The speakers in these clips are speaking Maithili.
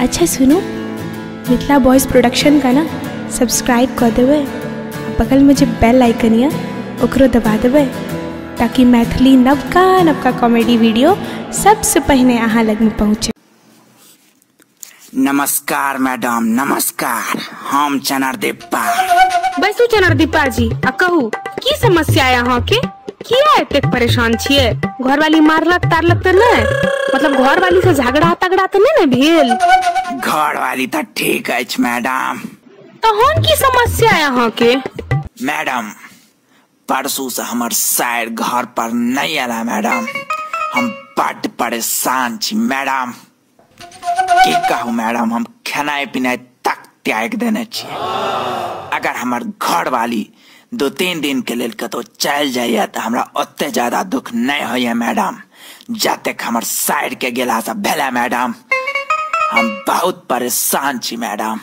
अच्छा सुनू, मिथिला बॉयज प्रोडक्शन का ना सब्सक्राइब कर देबै, बगल में जे बेल आइकन या ओकरो दबा देबै, ताकि मैथिली नवका नवका कॉमेडी वीडियो सबसे पहिने अहाँ लग में पहुँचे। नमस्कार मैडम, नमस्कार। हम चनरदीपा। बैसू चनरदीपा जी, आ कहू की समस्या है अहाँ के? किया एतेक परेशान छियै? घरवाली मारलक तारलक तऽ नहि? मतलब घरवाली से झगड़ा तगड़ा तऽ नहि ने भेल? घरवाली तऽ ठीक अछि मैडम। तहन की समस्या है अहाँ के? मैडम, परसू से हमर सायर घर पर नहीं आला मैडम। हम बड परेशान छी मैडम। की कहू मैडम, हम खेनाइ पिनाइ तक त्याग देने छी। अगर हमर घरवाली 2-3 दिन के लेल कतौ चलि जाइए तऽ हमरा ओते ज्यादा दुख नहीं होइए मैडम, जतेक हमर साइड के गेला से भेलै मैडम। हम बहुत परेशान छी मैडम।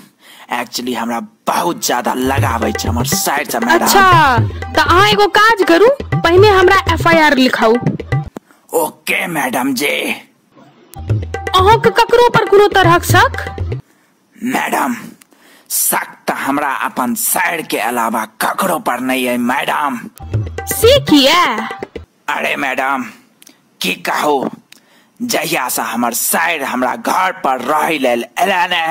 एक्चुअली हमरा बहुत ज्यादा लगाबै छै हमर साइड से मैडम। अच्छा, तऽ अहाँ एगो काज करू, पहिने हमरा एफआईआर लिखाउ। ओके मैडम जी। अहाँ के ककरो पर कोनो तरहक शक? मैडम, शक तऽ हमरा अपन साइड के अलावा ककरो पर नहीं है मैडम। से किया? अरे मैडम की कहू, जहिया से हमर साइड हमरा घर पर रह लेल एला ने,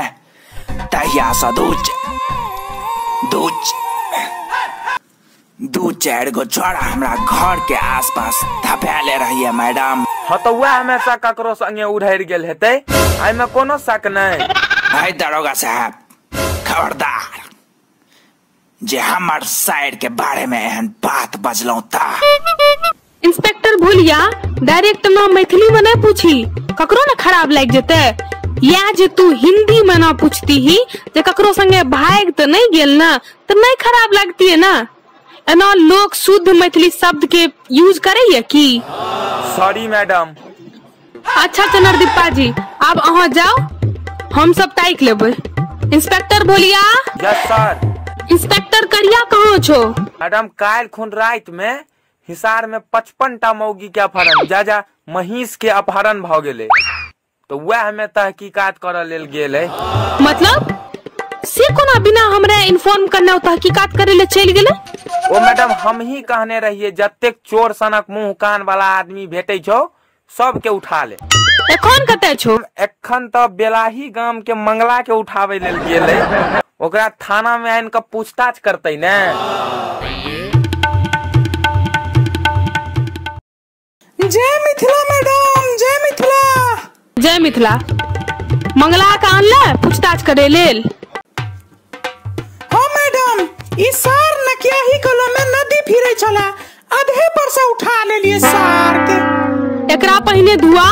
तहिया से दू चारि गो छोड़ा हमरा घर के आसपास धपेले रहिए मैडम। हाँ तो वह हमेशा ककरो संगे उड़हर गेल हेतै, एहिमे कोनो शक नहीं। है दरोगा साहब, खबरदार जे हमर साइड के बारे में एहन बात बजलौं ता। इंस्पेक्टर भोलिया, डायरेक्ट ना मैथिली में नहीं पूछी, ककरो ना खराब लाग जेतै। या जे तू हिंदी में ना पूछती ही जे ककरो संगे भाग तो नहीं गेल ना, तो नहीं खराब लगती है ना। एना लोग शुद्ध मैथिली शब्द के यूज करे की? Sorry madam. अच्छा चनरदीपा जी, अब अहाँ जाओ, हम सब ताक लेबै। Inspector Bholiya. Yes sir. Inspector Kariya कहाँ छो? मैडम, काल्हि खुन राति में हिसार में 55 टा मौगी के अपहरण, जा जा महीष के अपहरण भ गेलै, तो वह हमें तहकीकात करऽ लेल गेल है। मतलब से कोना बिना हमरा इन्फॉर्म करने तहकीकात करे ले चलि गेलै? ओ मैडम, हम ही कहने रहिए जतेक चोर सनक मुंह कान वाला आदमी भेटै छौ सबके उठा ले। एखन कतऽ छौ? एखन तऽ बेलाही गाम के मंगला के उठाबै लेल गेलै, ओकरा थाना में आनि कऽ पूछताछ करतै ने। जय मिथिला मैडम, जय मिथिला। जय मिथिला। मंगला के आनले पूछताछ करे लेल? हाँ मैडम, ई सार नकिया ही कलो में नदी फिरे छला, आधे पर से उठा लेलिए सार के। एकरा पहिने धुआ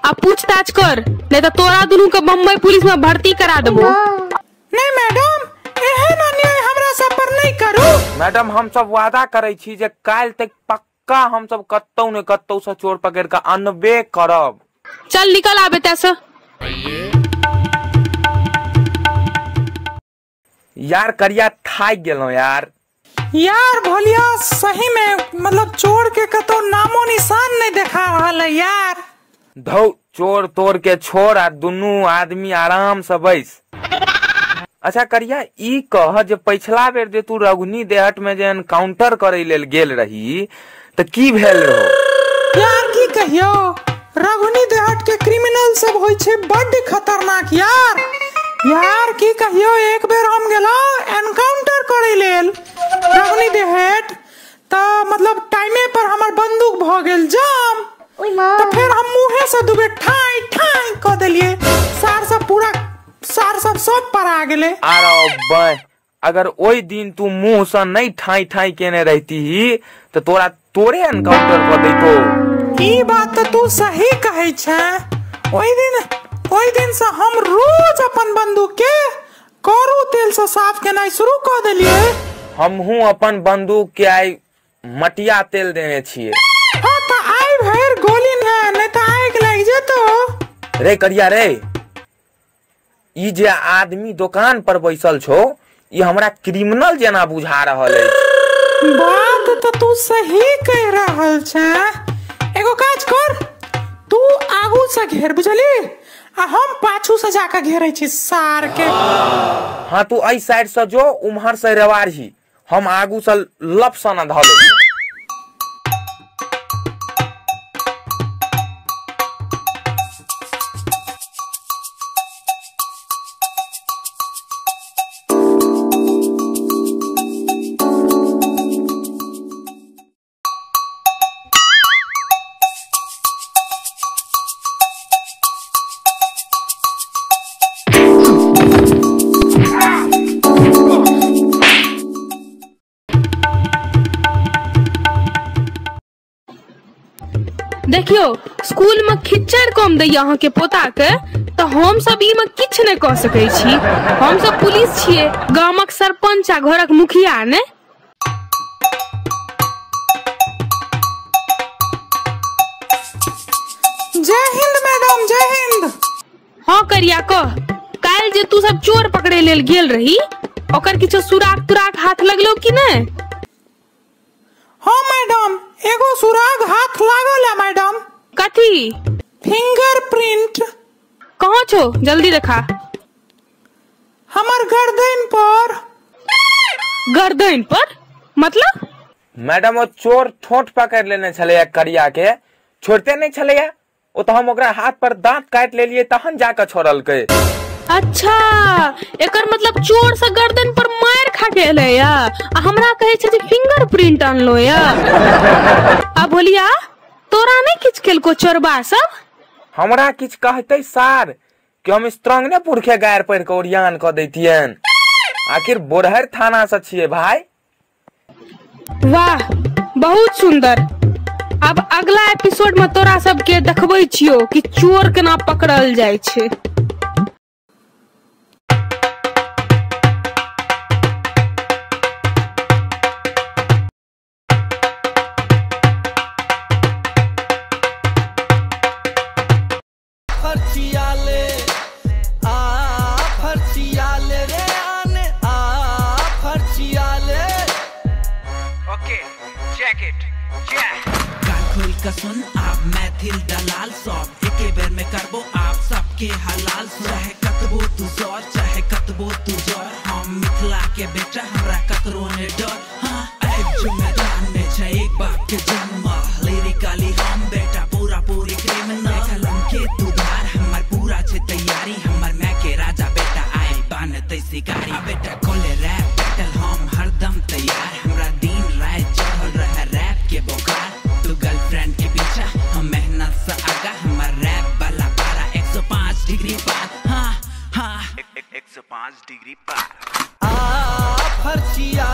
आ पूछताछ कर, नहीं तो तोरा दुनू के बम्बई पुलिस में भर्ती करा देबो। नहीं मैडम, एहन अन्याय हमरा सब पर नहीं करू। मैडम, हम सब वादा करै छी जे काल्हि तक पक्का हम सब कतौ ने कतौ से चोर पकड़ के अनबे करब। चल निकल आबे तैसे। यार करिया, थाक गेलौं यार। यार भोलिया, सही में मतलब चोर के कतौ नामो निशान नहीं देखा रहल है यार। धौ, चोर तोर के छोड़ आ दुनू आदमी आराम से बैस। अच्छा करिया, ई कह जे पिछला बेर जे तू रघुनी देहट में जे एनकाउंटर करे लेल गेल रही त की भेल रहो? यार की कहियो, रघुनी देहट के क्रिमिनल सब होय छै बड्ड खतरनाक यार। यार की कहियो, एक बेर हम गेलौं एनकाउंटर करे लेल रघुनी देहट, त मतलब टाइमे पर हमर बंदूक भ गेल जाम, त फिर हम मुँहे से दू बेर ठाई ठाई क देलिए, सार सब पूरा सार सब सब पर आ गेलै। आरो बह, अगर ओहि दिन तू मुँह से नहीं ठाई ठाई केने रहती ही त तोरा तोरे एनकाउंटर क दैतो। ई बात त तू सही कहै छै। ओहि दिन से हम रोज अपन बंदूक के करू तेल से साफ केनाइ शुरू क देलिए। हमहू अपन बंदूक के आइ मटिया तेल देने छियै। हाँ त आइ भरि गोली ने, नहीं त आगि लागि जेतो। रे करिया रे, ई जे आदमी दुकान पर बैसल छौ, ई हमरा क्रिमिनल जेना बुझा रहल अछि। बात त तू सही कह रहल छै। एगो काज कर, तू आगू से घेर बुझली, आ हम पाछू से जाके घेरै छी सार के। हाँ तू एहि साइड से जो, उम्हर से रेवारही, हम आगू से लप सना धऽ लेबै। देखियो स्कूल में खिच्चड़ कम दैया अहाँ के पोता के, तो हम सब ई में किछु नहीं कह सकै छी। हम सब पुलिस छियै, गामक सरपंच आ घरक मुखिया ने। जय हिंद मैडम, जय हिंद। हाँ करिया कह, काल्हि जे तू सब चोर पकड़े लेल गेल रही ओकर किछु सुराग तुराग हाथ लगलो कि नहीं? हाँ मैडम, एगो सुराग हाथ लागल है मैडम। कथी? Finger print. कहाँ छो, जल्दी देखा। हमर गर्दन पर। गर्दन पर मतलब? मैडम ओ चोर ठोंठ पकड़ लेने छलैया करिया के, छोड़ते नहीं छलैया, ओ तो हम ओकरा हाथ पर दांत काट लेलिए तहन जाके छोड़लकै। अच्छा, एकर मतलब चोर से गर्दन पर मार खा के एलै या, आ हमरा कहै छै जे फिंगर प्रिंट आनलो या। आ बोलिया तोरा नहीं किछ केलको चोरबा सब? हमरा किछ कहते सार कि हम स्ट्रांग ने पुरखे गायर पढ़ के ओरियान क दैतियन। आखिर बोरहर थाना से छियै भाई। वाह बहुत सुंदर। अब अगला एपिसोड में तोरा सबके देखबै छियो कि चोर केना पकड़ल जाइ छै। सुन आप मैथिल दलाल सब एके बेर में करबो आप सबके हलाल। चाहे कतबो तू जोर, चाहे कतबो तू जोर, हम मिथिला के बेटा हमरा ककरो ने डर। हाँ आबि जो मैदान में छै एक बाप के जन्म, लिरिकली हम बेटा पूरा पूरी क्रिमिनल। कलम के तू धार हमर पूरा छै तैयारी, हमर मैं के राजा बेटा आइ बनतै शिकारी। बेटा खोले रैप बैटल हम हरदम तैयार, हमरा दिन रात चढ़ल रहे रैप के बोखार। तू गर्लफ्रेंड के पीछा हम मेहनत से आगा, हमार रैप वाला पारा 105 डिग्री पार। हाँ हाँ 105 डिग्री पार। आ फर्चिया